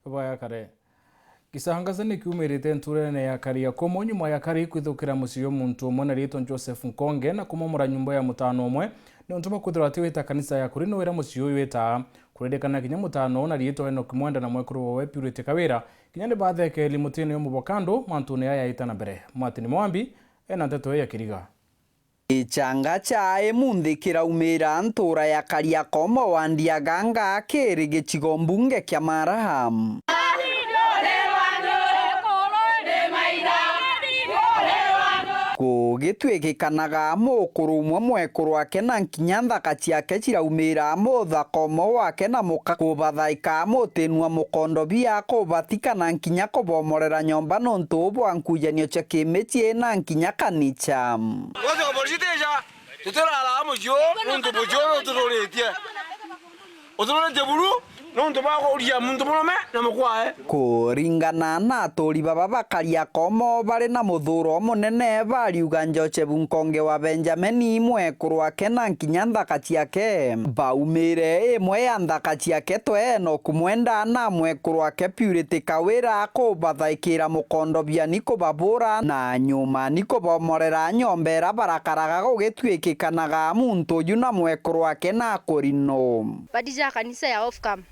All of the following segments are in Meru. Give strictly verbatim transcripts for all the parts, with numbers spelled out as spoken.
Baya kare. Kisangaza ni kiumirite nturene ya Kariakomo nyuma ya kari kwithukira mucii jwa muntu umwe na riitwa Joseph Nkonge na kumomora nyumba ya mutano umwe niuntu bwa kwithirwa atiwita kanisa ya kurinwira mucii uyu wita. Kuririkana kinya mutano na riitwa Enoch Mwenda na mwekuru wawe Purity Kawira, kinya ni bathekeli mutine uyu mubokandu mantune yaya yaita na mbere. Martin Mwambi ena nteto ii ya kiriga. Gichanga cha imunthi kiraumira ntura ya Kariakomo wa Ndiaganga kiri gicigo mbunge kia Maraha. Kugitwikikanaga mukuru umwe mwekuru wake na nkinya nthaka ciake ciraumira muthakomo wake na muka kubathaika mutinua mukondo bia kubatika na nkinya kubomorera nyomba nontu bwa nkujanio cia kimicii na nkinya kanicha. Gothe koborisi tija, tutirara mucii uu, nontu mucii uu nutururitie. Utururitie buru, nontu bwa kuria muntu murume na mukwae. Kuringana na aturi baba ba Kariakomo bari na muthuro munene, bariuga Joseph Nkonge wa Benjamini, mwekuru wake na nkinya nthaka ciake. Baumire imwe ya nthaka ciake twe Enoch Mwenda na mwekuru wake Purity Kawira kubathaikira mukondo biani kubabura na nyuma ni kubomorera nyomba ira barakaraga gugitwikikanaga muntu uju na mwekuru wake na kurino. Badi ja kanisa ya Ofcam.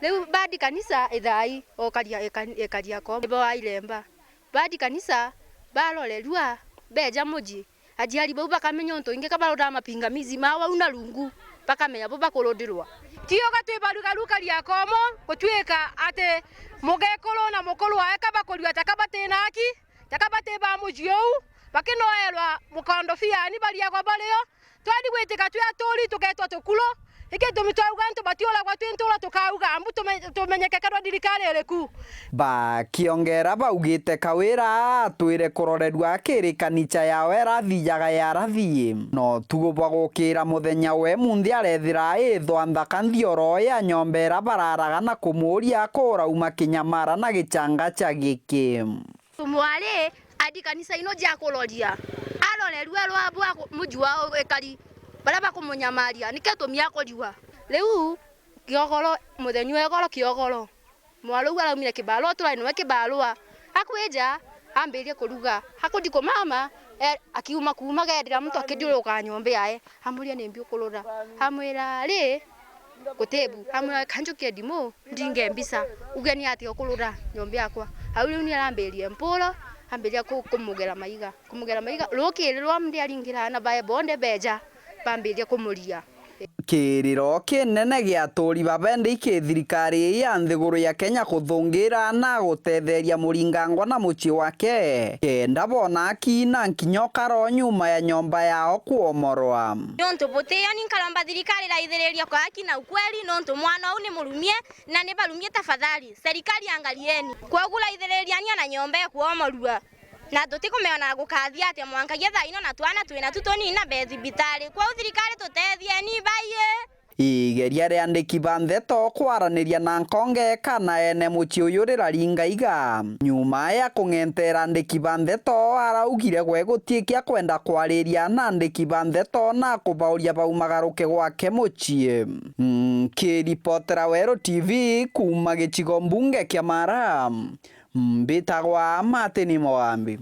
Riu badi kanisa ithai okaria eka-, ekaria ko. Nibo wairemba. Badi kanisa barorerua beja muji. Ajiari bau bakamenya untu ingi kabaroraa mapingamizi mao au na rungu, bakamenya bo bakurudirwa. Ti uga twi barugaru Kariakomo gutwika ati mugekuru na mukuru wae kabakurua ta kabatina aki, ta kabati ba muji uu, bakinoerwa mukondo biani bariagwa bario. Twari gwitika twi aturi tuketwa tukuru. Iki gitumi twauga antu batiuragwa twi ntura tukauga mbu tume-, tumenyeke kerwa thirikari iriku. Bakiongera baugite Kawira atwire kurorerua akiri kanicha yawe arathijaga yarathii. No tugo bwa gukira muthenya we munthi arethira aithwa nthaka nthioro ya nyomba ira bararaga na kumuria kurauma kinyamara na gichanga cha giki. Mwari adi kanisa ino ja kuroria. Arorerua rwa bwa ku-, muji wao ekari, baria bakumunyamaria, nike gitumi akuriwa. Riu kiogoro, muthenya wa igoro kiogoro, mwari uu araumire kibarua, turari nawe kibarua. Akwija, ambirie kuruga. Akuthi kumama, e, akiuma kuuma, geethira muntu akithiuruka nyomba yae. Amuria, "Nimbi ukurura?" Amwira, "Ri, gutibu." Amwira, "Ka njukie ndimu, ndinge mbica. Uge ni atia ukurura nyomba yakwa?" Au riu ni arambirie mpuro, ambiria ku-, kumugera maiga. Kumugera maiga, rukiri rwa mndi aringira aana bae bonthe beja, bambiria kumuria. Kiriro kinene gia aturi ba bendi ki thirikari ya nthiguru ya Kenya kuthungira na gutetheria Muringangwa na mucii wake, kenda bona aki na nkinya ukaro nyuma ya nyomba yao kuomorwa. Niuntu butio, ni nkaromba thirikari iraithiriria kwa haki na ukweli, niuntu mwana uu ni murumie na ni barumie, tafadhali, serikali angalieni. Kwogu raithiririania na nyomba ikuomorua. Na tutikumenya na gukathia atia mwanka thaa ino na twana twina tu tunini na be thibitari. Kwou thirikari tutethieni baie. Igeria ria andiki ba ndeto kwaraniria na Nkonge kana ene mucii uyu riraringa iga. Nyuma ya kung'entera andiki ba ndeto, araugire gwe gutikia kwenda kwariria na andiki ba ndeto na kubauria baumagaruke gwake mucii. Nkiripotera Weru T V kuuma gicigo mbunge kia Mara, mbitagwa Martin Mogambi.